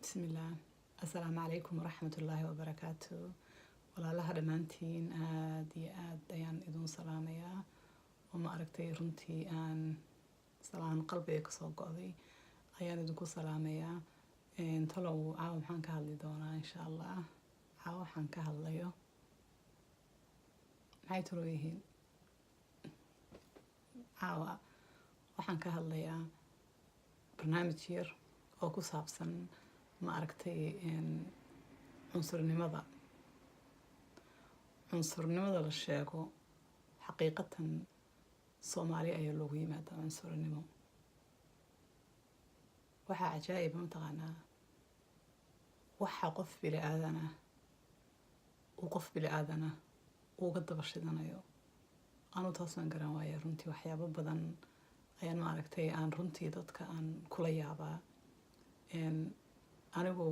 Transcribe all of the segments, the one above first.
Bismillaah. Assalaamu calaykum waraxmatullaahi wabarakaatu. Walaalaha dhammaantiin, aada iyo aad ayaan idin salaamayaa oo ma aragtay, runtii aan salaan qalbiga kasoo go'day ayaan idinku salaamayaa. Talow caawa maxaan ka hadli doonaa? Insha Allah caawa waxaan ka hadlayo maxay talow yihiin? Caawa waxaan ka hadlayaa barnaamij yar oo ku saabsan, ma aragtay, cunsurnimada. Cunsurnimada la sheego, xaqiiqatan Soomaali ayaa loogu yimaadaa cunsurnimo. Waxaa cajaa'iba, mataqaanaa, waxa qof bili aadana uu qof bili aadana uga daba shidanayo, anu taasaan garan waaya runtii. Waxyaabo badan ayaan, maaragtay, aan runtii dadka aan kula yaabaa. Anigu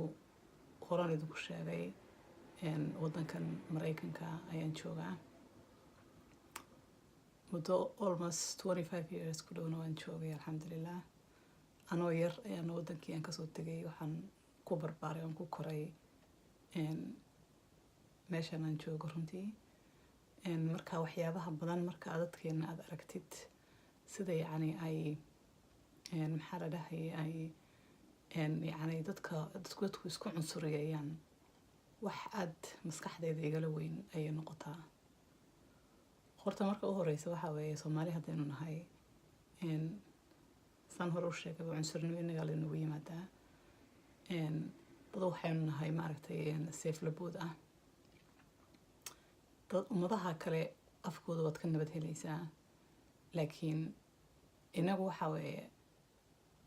horaan idinku sheegay, waddankan Maraykanka ayaan joogaa muddo almost 25 years ku dhowna waan joogay, alxamdulilah. Anoo yar ayaan waddankii aan kasoo tegay. Waxaan ku barbaaray, aan ku koray meeshan aan joogo runtii. Marka waxyaabaha badan marka dadkeena aada aragtid, sida yacni ay, maxaa la dhahayay, ay yacni dadku isku cunsuriyayaan, wax aad maskaxdeyda igala weyn ayay noqotaa. Horta marka u horeysa waxaa weeye, Soomaali haddaynu nahay, saan hore u sheegay, cunsurnimo innagaa laynagu yimaadaa. Dad waxaynu nahay, maaragtay, seeflabood ah. Dad ummadaha kale afkooda waad ka nabad helaysaa, laakiin inagu waxaa weeye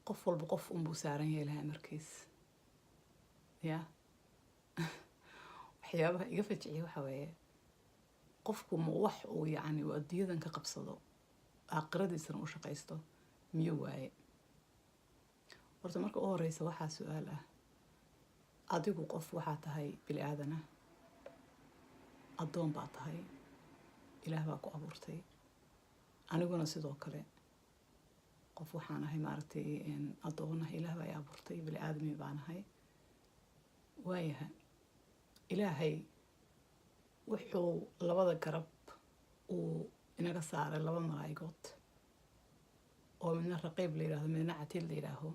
qof walba qof unbuu saaran yahay lahaa markiis ya. Waxyaabaha iga fajiciya waxaa weeye, qofku ma wax uu yacni uu adduunyadan ka qabsado, aakhiradiisana u shaqaysto miyuu waaye? Horta marka u horeysa waxaa su-aal ah: adigu qof waxaa tahay bili aadana, addoon baa tahay, Ilaah baa ku abuurtay. Aniguna sidoo kale qof waxaan ahay, maaragtay, addoonah, Ilaah baa i abuurtay, bili aadami baan ahay. Waayaha, Ilaahay wuxuu labada garab uu inaga saaray laba malaa'igood oo midna Raqiib la yidhahdo, midna Catiid la yidhaaho,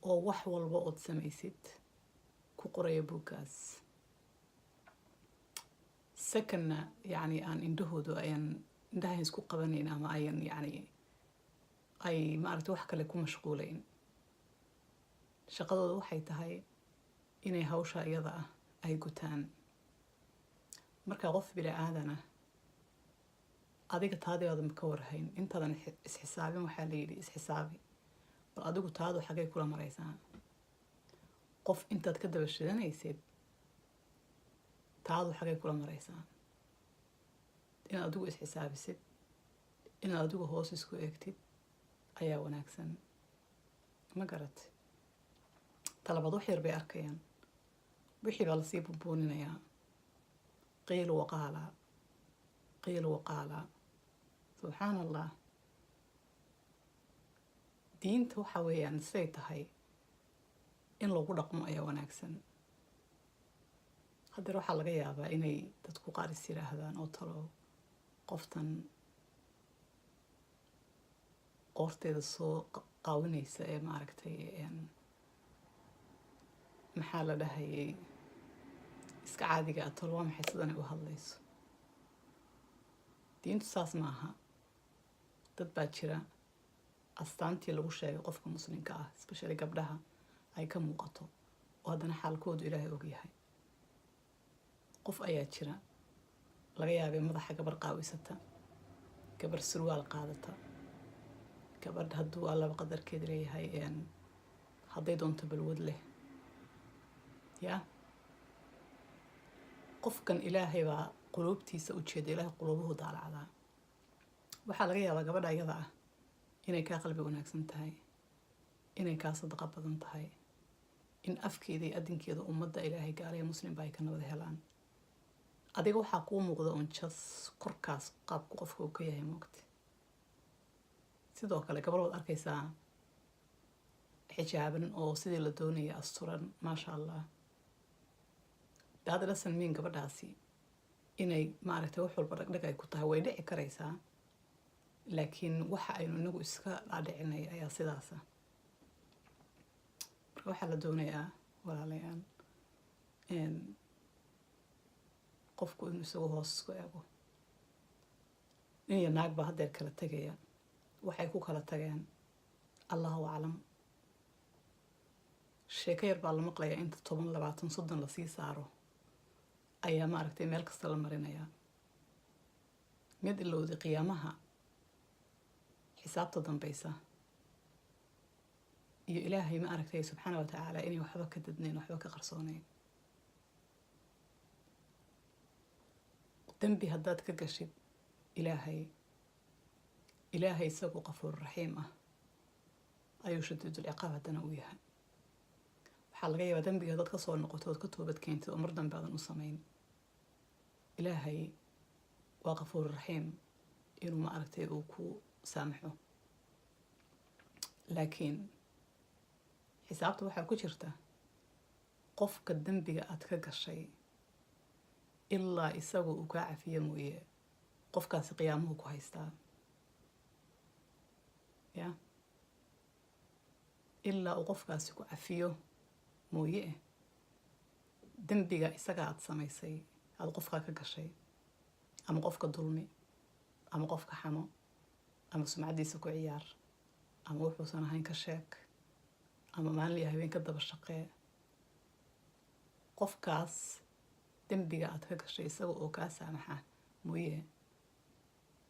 oo wax walba ood samaysid ku qoraya buuggaas. Secondna yacni aan indhahoodu ayan indhahan isku qabanayn ama ayan yacni ay, maaragtay, wax kale ku mashquulayn. Shaqadooda waxay tahay inay hawsha iyada ah ay gutaan. Marka qof bili aadana adiga taadiaadan ka warhayn, intaadan isxisaabin, waxaa la yidhi isxisaabi bal adigu, taadu xagay kula maraysaa? Qof intaad ka daba shidanaysid, taadu xagay kula maraysaa? Inaad adigu isxisaabisid, inaad adigu hoos isku eegtid ayaa wanaagsan, ma garat? Talabaad, wax yar bay arkayaan, wixii baa lasii buunbuuninayaa. Qiil waqaala, qiil waqaala, subxaan Allah. Diinta waxa weeyaan siday tahay in lagu dhaqmo ayaa wanaagsan. Haddeer waxaa laga yaabaa inay dadku qaar is yiraahdaan, oo talo qoftan qoorteeda soo qaawinaysa ee, maaragtay, maxaa la dhahayay, iska caadiga ah, talo waa maxay sidanay u hadlayso? Diintu saas ma aha. Dad baa jira astaantii lagu sheegay qofka Muslimka ah, especially gabdhaha, ay ka muuqato oo haddana xaalkoodu Ilaahay ogyahay. Qof ayaa jira laga yaabay madaxa gabar qaawisata, gabar surwaal qaadata, gabadh hadduu Allaba qadarkeed leeyahay, hadday doonto balwad leh. Yaa qofkan Ilaahay baa quluubtiisa u jeeda, Ilaahay quluubuhu daalacdaa. Waxaa laga yaabaa gabadha iyada ah inay kaa qalbi wanaagsan tahay, inay kaa sadaqa badan tahay, in afkeeda iyo adinkeeda ummadda Ilaahay, gaalaya Muslimba, ay ka nabad helaan. Adiga waxaa kuu muuqda un jas korkaas qaabku qofka uu ka yahay, moogta. Sidoo kale gabar waad arkaysaa. Xijaaban oo sidii la doonaya asturan, maasha Allah. That doesn't mean gabadhaasi inay, maaragtay, wax walba dhagdhag ay ku tahay. Way dhici karaysaa, laakiin waxa aynu inagu iska dhaadhicinay ayaa sidaasa. Marka waxaa la doonayaa, walaalayaal, qofku inuu isagu hoos isku eego. Nin iyo naag baa haddeer kala tegaya. Waxay ku kala tageen, Allahu aclam. Sheeko yar baa la maqlayaa, inta 10, 20, 30 lasii saaro ayaa, maaragtay, meel kasta la marinayaa. Mid ilowday qiyaamaha, xisaabta dambeysa iyo Ilaahay, ma aragtay, subxaana wa tacaala, inay waxba ka dadnayn, waxba ka qarsoonayn. Dembi haddaad ka gashid Ilaahay, Ilaahay isagu qafuur raxiim ah ayuu, shadiidul ciqaab haddana uu yahay. Waxaa laga yaabaa dembiga haddaad kasoo noqoto ood ka toobad keentid oo mar dambe aadan u samayn, Ilaahay waa qafuur raxiim, inuu, ma aragtay, uu ku saamaxo. Laakiin xisaabta waxaa ku jirta qofka dembiga aad ka gashay, ilaa isagu uu kaa cafiyo mooye, qofkaasi qiyaamuhu ku haystaa ya. Ilaa uu qofkaasi ku cafiyo mooye, dembiga isaga aad samaysay, aada qofkaa ka gashay, ama qofka dulmi, ama qofka xamo, ama sumcaddiisa ku ciyaar, ama wuxuusan ahayn ka sheeg, ama maalin iyo habeen ka daba shaqee, qofkaas dembiga aad ka gashay isaga oo kaa saamaxa mooye,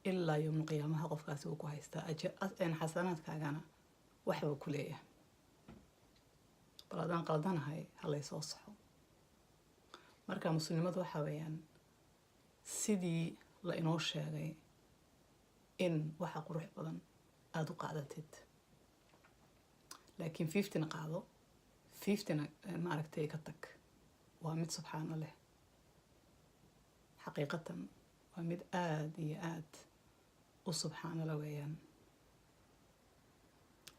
ilaa yowma qiyaamaha qofkaasi wuu ku haystaa. Xasanaadkaagana waxbuu ku leeyahay. Bal haddaan qaldanahay, halaysoo saxo. Marka muslimnimadu waxaa weeyaan sidii la inoo sheegay in waxa qurux badan aada u qaadatid, laakiin 50-na qaado, 50-na, maaragtay, ka tag. Waa mid subxaano leh, xaqiiqatan waa mid aada iyo aada u subxaano la weeyaan.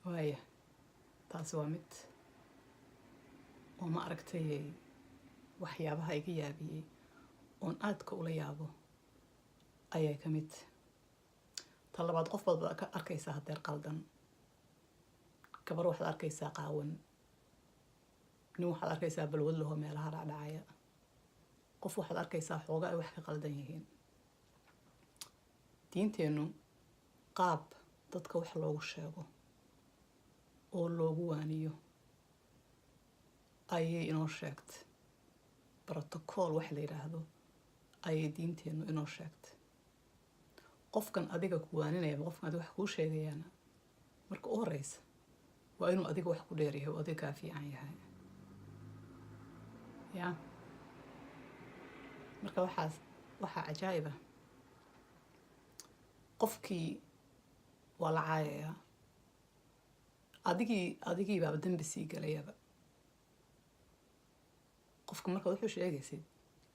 Waaya, taasi waa mid oo, ma aragtay, waxyaabaha iga yaabiyey oon aadka ula yaabo ayay ka mid. Ta labaad, qof baad ka arkaysaa hadeer qaldan. Gabar waxaad arkaysaa qaawan, nin waxaad arkaysaa balwad lahoo meelaha dhacdhacaya, qof waxaad arkaysaa xooga ay wax ka qaldan yihiin. Diinteennu qaab dadka wax loogu sheego oo loogu waaniyo ayay inoo sheegtay. Protocol wax la yidhaahdo ayay diinteennu inoo sheegtay. Qofkan adiga ku waaninaya ama qofkan adiga wax kuu sheegayaana, marka u horeysa waa inuu adiga wax ku dheer yahay oo adiga kaa fiican yahay ya. Marka waxaas waxaa cajaa'ib ah, qofkii waa la caayayaa, adigii baaba dembi sii galayaba. Qofka markaad wuxuu sheegaysid,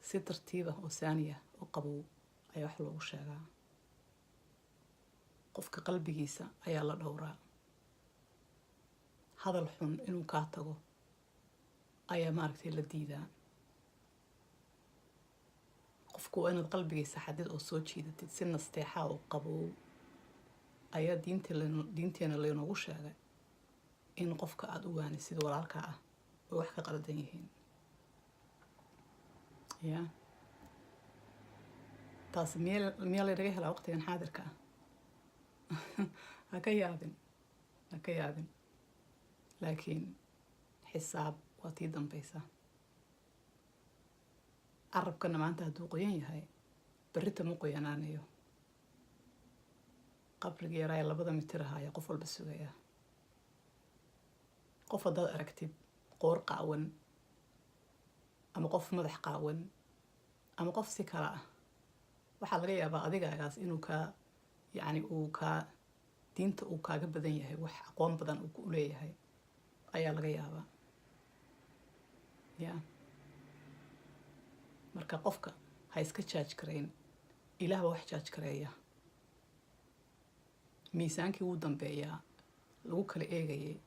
si tartiiba oo saaniya oo qabow ayaa wax loogu sheegaa. Qofka qalbigiisa ayaa la dhowraa. Hadal xun inuu kaa tago ayaa, maaragtay, la diidaa. Qofku waa inaad qalbigiisa xadid oo soo jiidatid. Si nasteexaa oo qabow ayaa diinteena laynoogu sheegay in qofka aada u waanisid walaalka ah oo wax ka qaldan yihiin ya. Taas miyaa laynaga helaa waqtigan xaadirka ah? Ha ka yaabin, ha ka yaabin, laakiin xisaab waa tii dambeysa. Carabkana maanta hadduu qoyan yahay, berrita ma qoyanaanayo. Qabrigii yaraa ee 2da mitir ahaa ayaa qof walba sugaya. Qof haddaad aragtid qoor qaawan, ama qof madax qaawan, ama qof si kale ah, waxaa laga yaabaa adigaagaas inuu kaa, yacni, uu kaa diinta uu kaaga badan yahay, wax aqoon badan uu ku leeyahay ayaa laga yaabaa ya. Marka qofka ha iska judge garayn. Ilaah baa wax judge gareeya. Miisaankii wuu dambeeyaa lagu kala eegayay.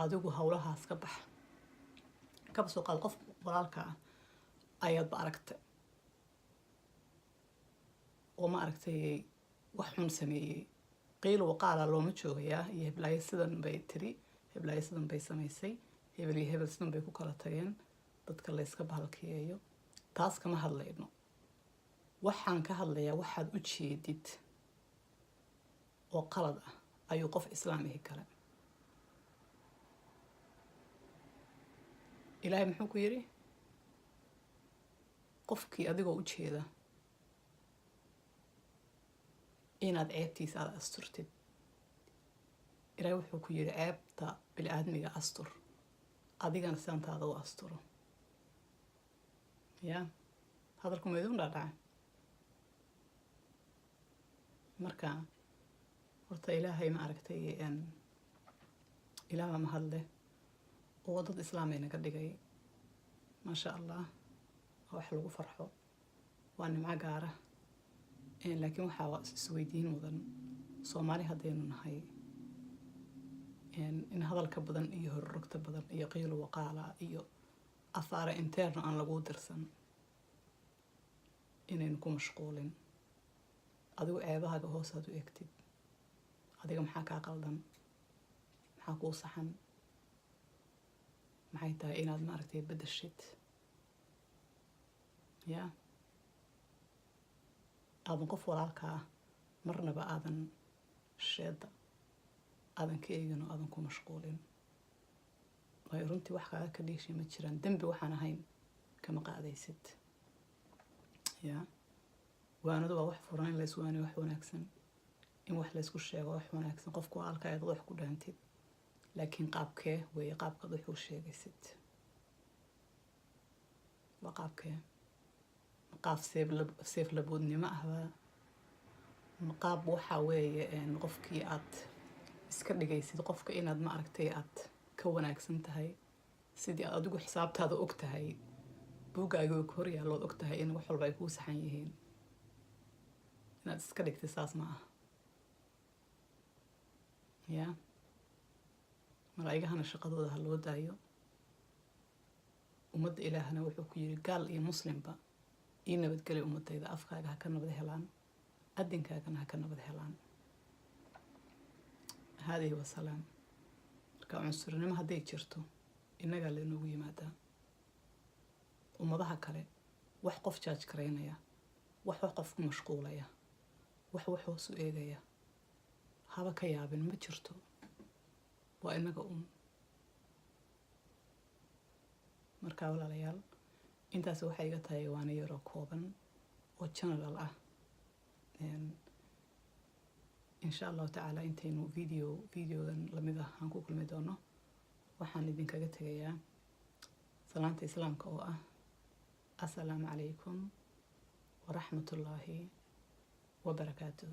Adigu howlahaas ka bax. Kaba soo qaad qof walaalka ah ayaadba aragtay oo, ma aragtay, wax xun sameeyey. Qiil waqaala looma joogayaa iyo heblaayo sidan bay tiri, heblaayo sidan bay samaysay, hebel iyo hebel sidan bay ku kala tageen. Dadka layska bahalkiyeeyo, taas kama hadlayno. Waxaan ka hadlayaa waxaad u jeedid oo qalad ah ayuu qof islaam ihi kale. Ilaahay muxuu ku yidhi? Qofkii adigoo u jeeda inaad ceebtiisa aada asturtid, Ilaahay wuxuu ku yidhi: "Ceebta bini-aadmiga astur, adigana sidantaada u asturo." Ya hadalku maydun dhaadhaca. Marka horta Ilaahay, ma aragtay, Ilaah baa mahadleh oo dad islaamay naga dhigay. Maasha Allah, waa wax lagu farxo, waa nimco gaara. Laakiin waxaa isweydiin mudan, Soomaali haddaynu nahay, in hadalka badan iyo hororogta badan iyo qiilu waqaala iyo afaara interno aan laguu dirsan inaynu ku mashquulin. Adigu ceebahaaga hoosaad u eegtid. Adiga maxaa kaa qaldan? Maxaa kuu saxan? Maxay tahay inaad, maaragtay, bedeshid? Ya aadan qof walaalka ah marnaba aadan sheeda aadan ka eegin oo aadan ku mashquulin, waayo runtii wax kaaga ka dhiishay ma jiraan. Dembi waxaan ahayn kama qaadaysid. Ya waanadu waa wax furan. In layswaaniyo wax wanaagsan, in wax laysku sheego wax wanaagsan, qofku walaalka ayaad wax ku dhaantid. Laakiin qaabkee weeye qaabkaad wax u sheegaysid? Waa qaabkee? Ma qaab seef laboodnimo ahbaa? Ma qaab waxaa weeye qofkii aad iska dhigaysid qofka inaad, ma aragtay, aad ka wanaagsan tahay, sidii aad adigu xisaabtaada og tahay, buuggaaga ku hor yaallood og tahay in wax walba ay kuu saxan yihiin, inaad iska dhigtay? Saas ma aha. Ya malaa'igahana shaqadooda ha loo daayo. Ummadda Ilaahna wuxuu ku yiri: "Gaal iyo muslimba ii nabadgeli. Ummadayda afkaaga ha ka nabad helaan, adinkaagana ha ka nabad helaan." Haadihi wasalaam. Marka cunsurnimo hadday jirto, innagaa laynoogu yimaadaa. Ummadaha kale wax qof jaaj garaynaya, wax qof ku mashquulaya, wax hoos u eegaya, haba ka yaabin, ma jirto. Waa inaga un. Marka walaalayaal, intaas waxay iga tahay waana yaroo kooban oo general ah. Insha Allahu tacaala, intaynu videogan lamid ah aan ku kulmi doono, waxaan idinkaga tegayaa salaanta islaamka oo ah: assalaamu calaykum waraxmatullaahi wabarakaatuh.